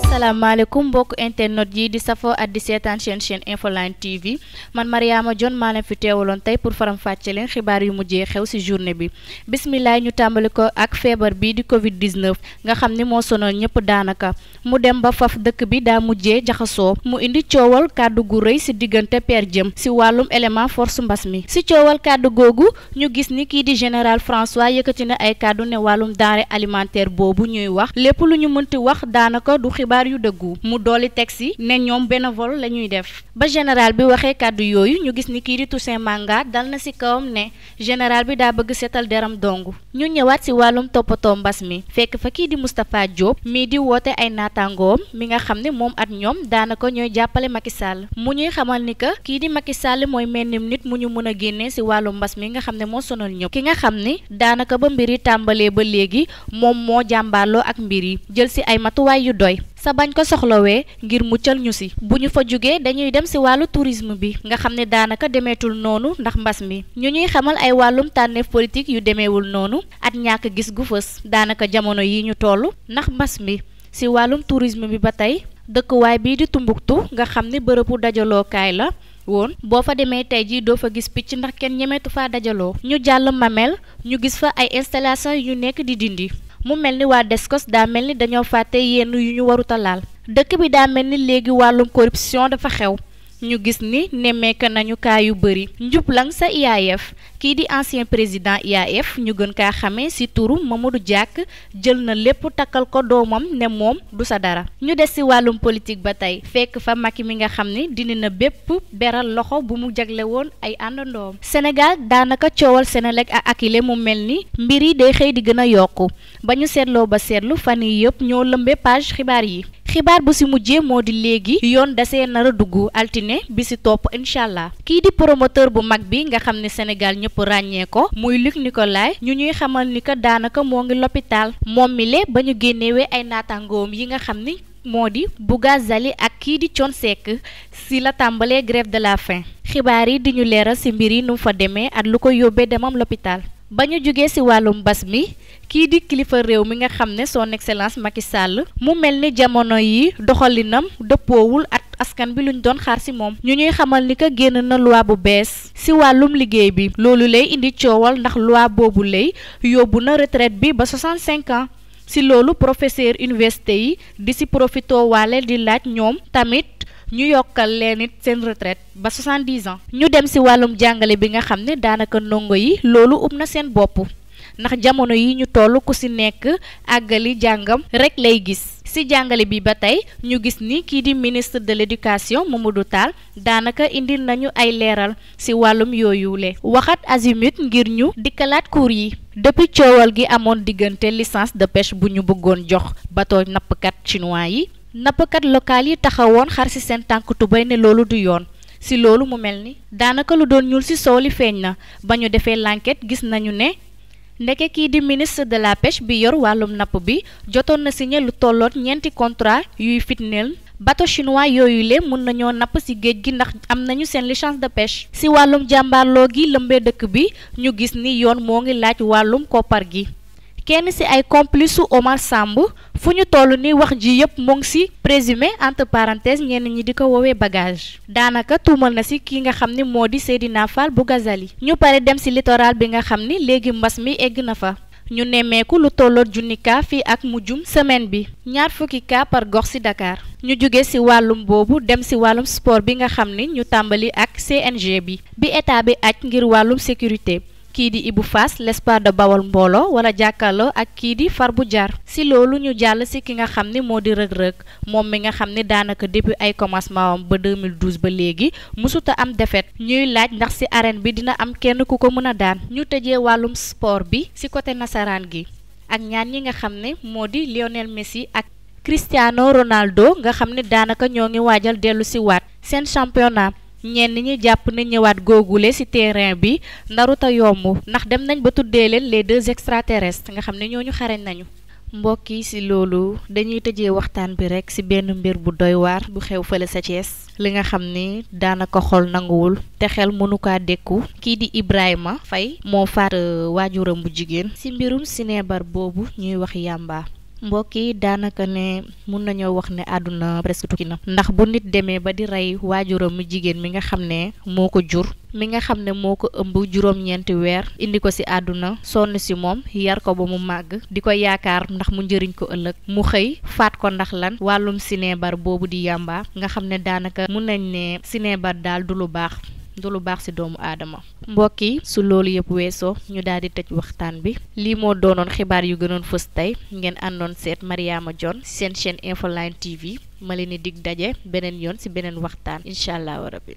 asalaamaaleykum mbokk internet yi di safo ak di seetaan chaîne Infoline TV man Mariama Dione maa leen fi teewaloon tey pour faram fàcce leen xibaar yu mujjee xew ci journée bi bisimilah ñu tàmbali ko ak feebar bi di Covid 19 nga xam ni moo sonal ñëpp daanaka mu dem ba faf dëkk bi daa mujjee jaxasoo mu indi coowal kàddu gu rëy ci diggante per jëm ci wàllum élément force mbas mi ci coowal kàddu googu ñu gis ni kii di général François yëkkati na ay kàddu ne wàllum denrée alimentaire boobu ñuy wax lépp lu ñu mënti wax daanaka du xibaar yu dëggu mu dolli texte ne ñoom bénévole la ñuy def ba général bi waxee kàddu yooyu ñu gis ni kii di Toussaint Manga dal na ci kawam ne général bi daa bëgg seetal deram dong ñu ñëwaat ci wàllum toppatoo mbas mi fekk fa kii di Moustapha Diop mii di woote ay naataangoom mi nga xam ne moom at ñoom daanaka ñooy jàppale Macky Sall mu ñuy xamal ni que kii di Macky Sall mooy mennim nit mu ñu mën a génnee ci wàllum mbas mi nga xam ne moo sonal ñëpp ki nga xam ni daanaka ba mbir yi tàmbalee ba léegi moom moo jàmbaarloo ak mbir yi jël ci ay matuwaay yu doy sa bañ ko soxlawee ngir muccal ñu ci bu ñu fa jógee dañuy dem ci wàllu tourisme bi nga xam ne daanaka demeetul noonu ndax mbas mi ñu ñuy xamal ay wàllum tànneef politique yu demeewul noonu at ñàkk gis gu fës daanaka jamono yi ñu toll ndax mbas mi ci wàllum tourisme bi ba tey dëkkuwaay bii di Tumbuktu nga xam ne bërëbu dajalookaay la woon boo fa demee tey jii doo fa gis picc ndax kenn ñemeetu faa dajaloo ñu jàll Mamel ñu gis fa ay installation yu nekk di dindi mu mel ni waa Descos daa mel ni dañoo fàtte yenn yu ñu waruta laal dëkk bi daa mel ni léegi wàllum corruption dafa xew ñu gis ni nemmeek nañu kaa yu bëri njublang sa IAF kii di ancien président IAF ñu gën kaa xamee ci turu Mamadou Diack jël na lépp takkal ko doomam ne moom du sa dara ñu des ci wàllum politique ba tey fekk fa Macky mi nga xam ni dindi na bépp beral loxo bu mu jagle woon ay àndandoom Sénégal daanaka coowal Senelec ak Akilee mu mel ni mbir yi day xëy di gën a yokku ba ñu seetloo ba seetlu fan yi yëpp ñoo lëmbee page xibaar yi xibaar bu ci mujjee moo di léegi yoon dasee nar a dugg altine bi ci topp incha allah kii di promoteur bu mag bi nga xam ne Sénégal ñëpp ràññee ko muy Luc Nicolaï ñu ñuy xamal ni que daanaka moo ngi l'hôpital moom mi le ba ñu génnewee ay naataangoom yi nga xam ni moo di Bougazelli ak kii di Thione Seck ci la tàmbalee grève de la faim xibaar yi di ñu leeral ci mbir yi nu mu fa demee ak lu ko yóbbee demam l'hôpital ba ñu jógee ci wàllum mbas mi kii di kilifa réew mi nga xam ne son excellence Macky Sall mu mel ni jamono yi doxalinam dëppoowul ak askan bi luñ doon xaar ci moom ñu ñuy xamal ni que génn na loi bu bees ci wàllum liggéey bi loolu lay indi coowal ndax loi boobu lay yóbbu na retraite bi ba 65 ans ci loolu professeur université yi di ci profitoo waale di laaj ñoom tamit ñu yokkal leen it seen retraite ba 70 ans ñu dem ci wàllum jàngale bi nga xam ne daanaka ndongo yi loolu na seen bopp ndax jamono yi ñu toll ku ci nekk àggali jàngam rekk lay gis ci jàngale bi ba tey ñu gis ni kii di ministre de l'éducation Mamadou Tall daanaka indi nañu ay leeral ci wàllum yooyule waxat azimut ngir ñu dikkalaat cours yi depuis coowal gi amoon diggante licence de pêche bu ñu bëggoon jox bateau nappkat chinois yi nappkat local yi taxawoon xar ci seen tànk tubéy ne loolu du yoon ci loolu mu mel ni daanaka lu doon ñuul ci soow li feeñ na ba ñu defee l'enquête gis nañu ne ndeke kii di ministre de la pêche bi yor wàllum napp bi jotoon na signé lu tolloot ñeenti contrat yuy fitneel bateau chinois yooyu le mën nañoo napp ci géej gi ndax am nañu seen licence de pêche ci wàllum jàmbaarloo gi lëmbee dëkk bi ñu gis ni yoon moo ngi laaj wàllum koppar gi kenn ci ay complice su Omar Samb fu ñu toll ni wax ji yépp mu ngi ci présumé entre parenthèses ñenn ñi di ko woowee bagage daanaka tuumal na ci ki nga xam ni moo di Seydina Fall Bougazelli ñu pare dem ci littoral bi nga xam ni léegi mbas mi egg na fa ñu nemmeeku lu tolloot junni cas fii ak mujjum semaine bi ñaar fukki cas par gox ci Dakar ñu jóge ci wàllum boobu dem ci wàllum sport bi nga xam ni ñu tàmbali ak CNG bi état bi aj ngir wàllum sécurité kii di Ibou Fass l'espoir de Bawol mbooloo wala jàkkaarloo ak kii di Farbu Jaar ci loolu ñu jàll ci ki nga xam ni moo di rëg-rëg moom mi nga xam ni daanaka depuis ay commencement am ba 2012 ba léegi mësuta am défaite ñuy laaj ndax ci arène bi dina am kenn ku ko mën a daan ñu tëjee wàllum sport bi ci côté nasaraan gi ak ñaan ñi nga xam ne moo di Lionel Messi ak Cristiano Ronaldo nga xam ne daanaka ñoo ngi waajal dellu ci waat seen championnat ñenn ñi jàpp ne ñëwaat googule ci terrain bi ndaruta yomb ndax dem nañ ba tuddee leen les deux extraterrestres nga xam ne ñooñu xarañ nañu mbokk yi ci loolu dañuy tëjee waxtaan bi rekk ci benn mbir bu doy waar bu xew fële sa Thiès li nga xam ni daanaka xol nanguwul te xel mënu kaa dékku kii di Ibrahima Faye moo faat waajuram bu jigéen ci mbirum sinébar boobu ñuy wax yàmba mbokk yi daanaka ne mun nañoo wax ne àdduna presque tukki na ndax bu nit demee ba di rey waajuram mu jigéen mi nga xam ne moo ko jur mi nga xam ne moo ko ëmb juróom-ñeenti weer indi ko ci àdduna sonn ci moom yar ko ba mu màgg di ko yaakaar ndax mu njëriñ ko ëllëg mu xëy faat ko ndax lan wàllum sinébar boobu di yàmba nga xam ne daanaka mun nañ ne sinébar daal du lu baax ci doomu aadama. mbokk yi su loolu yëpp weesoo ñu daal di tëj waxtaan bi lii moo doonoon xibaar yu gënoon fës tey ngeen àndoon seet Mariama Dione seen chaîne Infoline TV ma leen di dig daje beneen yoon ci beneen waxtaan incha allah rabbi